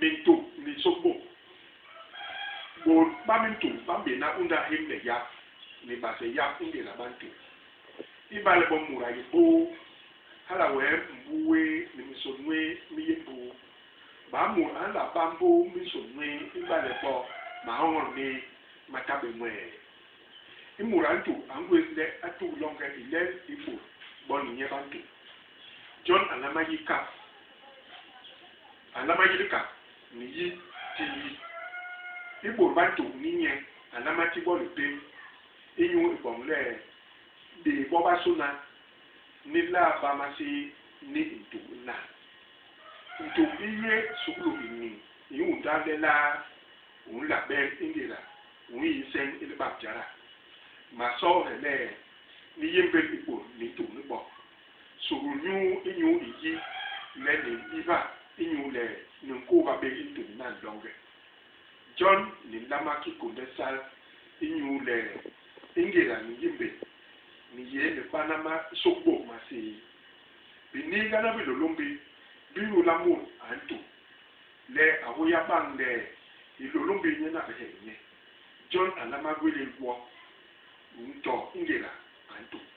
Mintuk ni sôkbôk. Bôt ba mintuk ba mbéna unda hémle yap ni base yap i ngéda ba ntuk. Ibale bo mut a yé mbôô, hala wee mbu wé ni minsôn nwé mi yé mbôô. Baa mut a nla ba mbôô minsôn nwé ibale bo mahoñol mé ma ta bé nwee? I mut a ntuk a ngwés le a tuk loñge i lel i bôt bo ni nye ba ntuk. Jon a nlama yi kap. A nlama yi likap ni yi ti yi. I bôt ba ntuk ni nye a nlama ti bo lipém inyu i boñ le bé bobasôna ni laa ba maséé ni i ntuk nan. Ntuk i yé suklu i niñ i unda lelaa u nla bel i ngéda u nyi nseñ i libak jada. Masoohe le ni yémbél i bôt ni ntuk ni bo. Suhulnyuu inyu i yi le ni mbiba inyule ni nkôôba bé i ntuk nan loñge. Jon ni nlama ki kônde sal inyule i ngéda ni yémbél, ni yé ni bana masôkbôk maséé. Biniigana bi Hilôlômbi bi nhôla mut a ntuk le a hôya bañ le Hilôlômbi nyen a bi heg nye, jon a nlama gwélél gwo to i ngéda a ntuk.